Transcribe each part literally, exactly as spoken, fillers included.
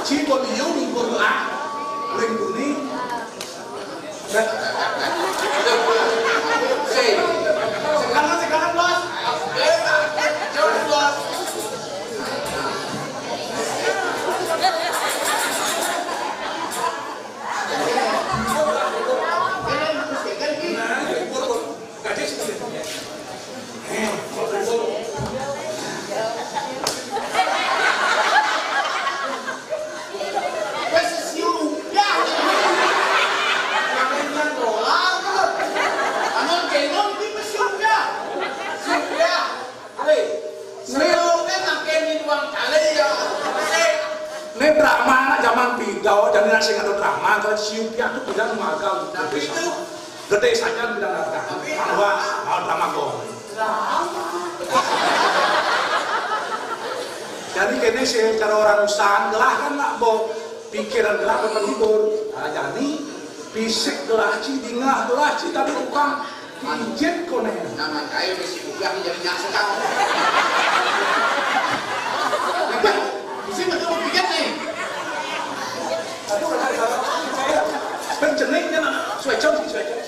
Ci ko liu ngibur lah. Ring tuni. Sing. Sing kanan, sing kanan, Bos. Jauh, Bos. Wes siu ya. Nang dolar. Anu kena ini wes siu ya. Siu ya. Hei, sing. Sing, kan makan ini uang kali ya. Sing. Ini drama anak zaman pidau, jadi nak sing ada drama, kalau siu ya tuh tidak magal. Tapi itu gede saja tidak ada. Tapi bahwa mau drama kok. Jadi kene sih cara orang usan gelah kan nak bo pikiran gelah ke penghibur. Nah, jadi fisik gelah ci, dingah gelah ci, tapi bukan pijit kone. Nama kaya mesti bukan jadi nyak sekau. Mesti betul pijit nih. Aduh, ada salah. Penceningnya nak suecon sih suecon.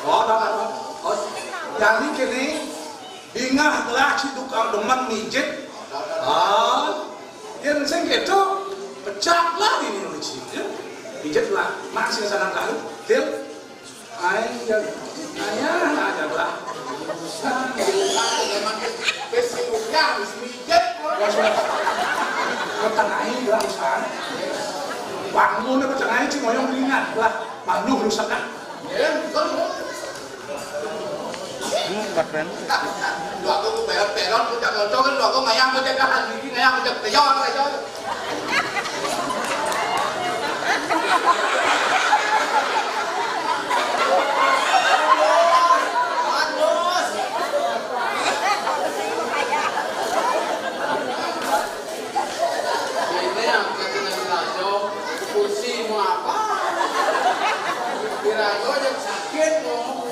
Oh, tak apa. Oh, jadi kene dingah gelah ci tukang demen mijit. Ah, yen sing kedo pecah lah ini lucu ya. Mijit lah, masih sana kali. Til. Ai ya. Ayah aja lah. Wes udah. Weteng ae lah usaha. Bangun apa tengah ci ngoyong ringan lah. Manuh rusak kan. Ya, betul. Hmm, empat ribu. Lho aku ku peron-peron, ku cak kanca kan, lho aku ngayang, ku cak kahan iki, ngayang, ku cak peyon aja. Bagus. Ini yang kena belajar, kursi mau apa? Belajar yang sakit mau.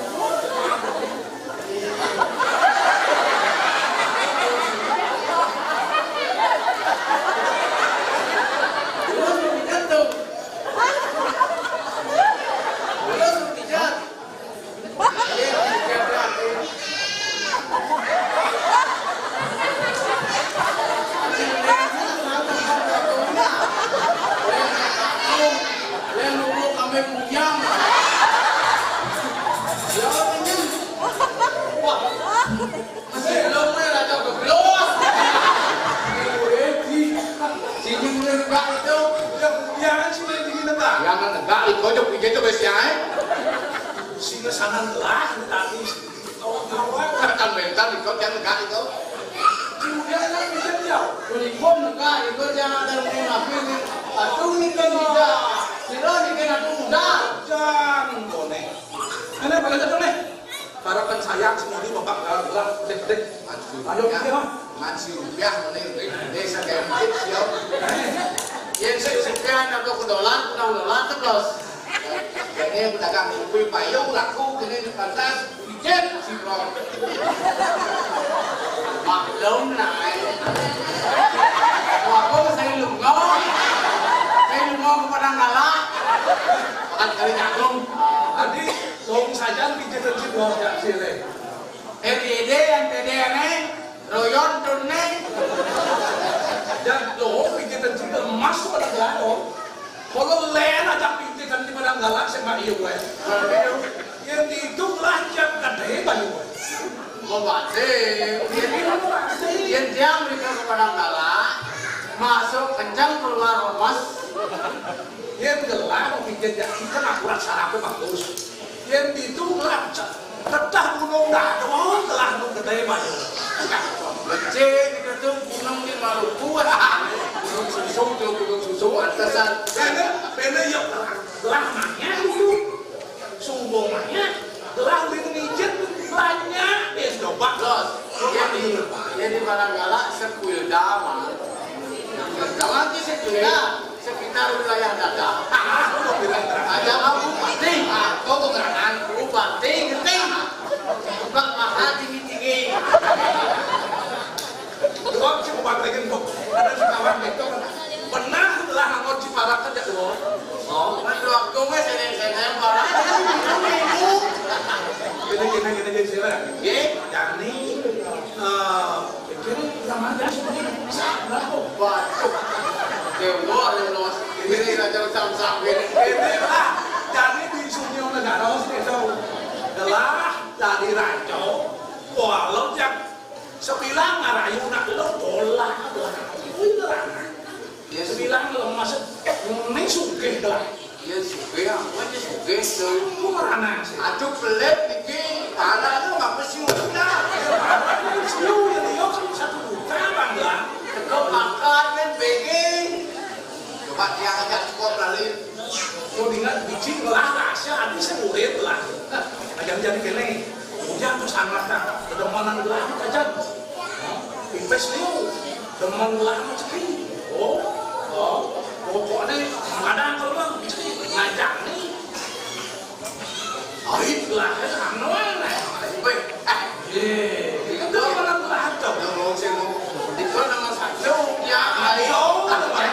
Yang negak iko jok iko jok wis ya, eh. Singa sanang lah tadi. Awak-awak. Kan mental iko yang negak iko. Sudah lah bisa dia. Uniform negak iko jangan ada yang ngapain. Aduh, ini kan bisa. Sira ini kan aduh muda. Jangan bonek. Mana pada satu nih? Harapan sayang semua di bapak galah. Dek, dek. Ayo, ya. Mansi rupiah, mending desa kayak masjid, siap. Yen sik rupiah, nang toko dolar, nang dolar terus. Ini pedagang kopi payung laku, ini di pantas, pijit, si bro. Maklum, nah, eh. Wah, kok saya lunga? Saya lunga ke Padang Galak. Makan kali nyakung. Tadi, dong saja pijit dan si bro, ya, sile. Ede-ede yang tede aneh, royon tun neh. Dan doh pijitan juga masuk ada gelado. Kalau len aja pijitan di Padang Galak sama iya gue. Yang itu lah jam gede bayu gue. Mau batin. Jadi lu pasti. Yang tiang mereka ke Padang Galak, masuk kencang keluar lemas. Yang gelado pijit ya, kita akurat sarapnya bagus. Yen ditu ngelak, tetah gunung dah, oh, telah nu gede banget. Becik diketuk gunung di Maluku, ah. Gunung Susu, tuh Gunung Susu, atesan. Bene, bene ya telah, telah nanya dulu. Sumbung nanya, telah udah mijit, banyak, ya coba. Los, jadi, jadi barang galak sekuil damang. Kawan tuh sekuil sekitar wilayah Dada. Ada Abu Pati. Ah, kau keterangan. Bupati Genting. Bukan mahal tinggi-tinggi. Doang sih bukan lagi, Bu. Ada sekawan itu. Nggih, jani, eh, kene zaman jani sebenarnya sabar kok. Waduh. Dewa, ya, Los. Ini raja sam-sam ini. Ini lah, jani di Sunyo Negara itu. Telah dari raja, walau yang sebilang ngarayu nak lo bola, bola. Wih, terang. Ya, sebilang lemas, ngene sugih lah. Ya, sugih, apa aja sugih, Dong? Ku merana sih. Aduh, pelit iki. Anak lu nggak mesti utang. Lu ya, dia kan satu juta, Bang, lah. Kok makan, men, pengen. Coba dia ajak cukup lali. Kau tinggal biji ngelah rasa, hati sing urip lah. Aja jadi kene. Hujan terus anak, nah, kedemenan gelah aja. Pipis liu, demen lah rezeki. Oh, oh, pokoknya kadang kalau rezeki ngajak nih. Aib lah, anu lah. Weh, ah, iya, itu mana lah tuh? Yang mau sih mau, itu nama satu. Ya, ayo, mana lah.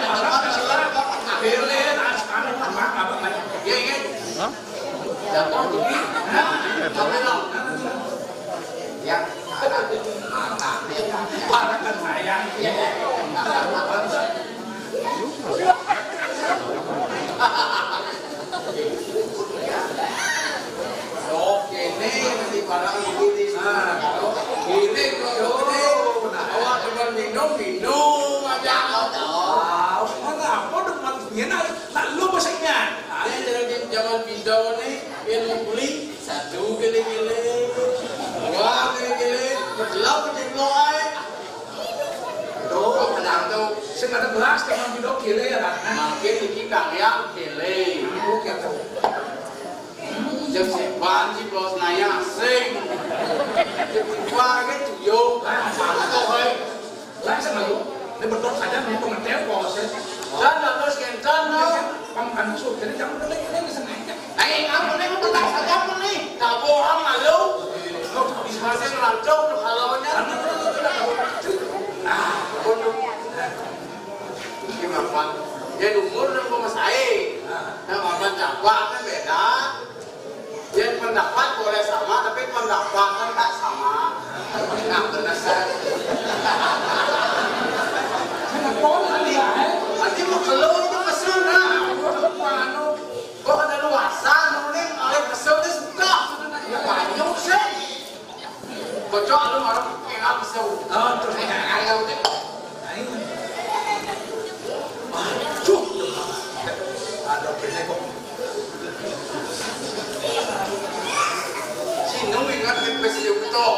Pilih, anu, apa, apa, apa. Iya, iya. Hah? Jatuh, nah, tapi dong. Ya. Parahkan saya. Oke, ini di barang ini. Nah, ini kok ini. Awak cuma minum, minum aja. Tahu, mana apa demen? Ini nak, nak lu mesti ingat. Ini jadi zaman pindah nih, yang beli. Satu kele-kele, dua kele-kele, bedelap bedelok ae. Tuh, kadang tuh. Sing ada belas teman pindho kele ya, Kak. Makin iki karya kele. Oke, tuh. Jam sepan sih, Bos, naya asing. Wah, gitu, yo. Santai, hei. Lah, sing lho, nek betul saja nek pengetel kok, sih. Dan terus ngenten, no. Pang anu sur, jadi jangan kena ini, ini sengaja. Eh, apa nih, betul saja apa nih? Tak bohong, malu. Lo bisa sih ngelancong, tuh, kalau nya. Ah, bodoh. Ini mapan. Dia umur nang kok mas ae. Nah, mapan cabang kan beda. Yen pendapat boleh sama, tapi pendapatan tak sama. Nah, bener, Sir. Nanti mau keluar itu kesel, nah. Kok ada luasan, nulis oleh kesel dia suka. Ya, banyak sih. Kocok lu orang pengen kesel. Oh, terus. Ayo, udah. Aduh, ada kene kok. Sino ingat di pesiu to.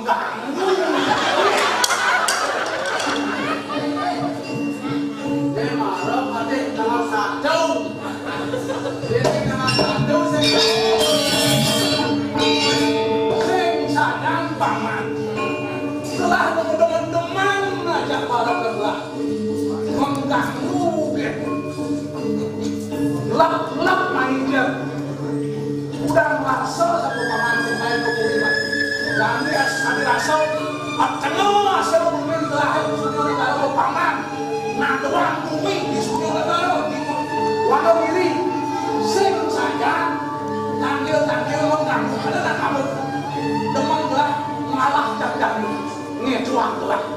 Éh, marep ati tanggal satu. Ini tanggal satu sing, sing sajan paman. Telah demen-demen aja para telah mengganggu gitu. Lep-lep main dia. Udah ngerasa satu paman sing lain ke bumi, Pak. Dan dia sambil rasa, tengah rasa bumi terakhir sudah negara paman. Nah, doang bumi di sudah negara di Wonogiri. Sing saja tangkil-tangkil mengganggu ada nak kamu. Demam gelah ngalah dan ganggu. Ngecuang gelah.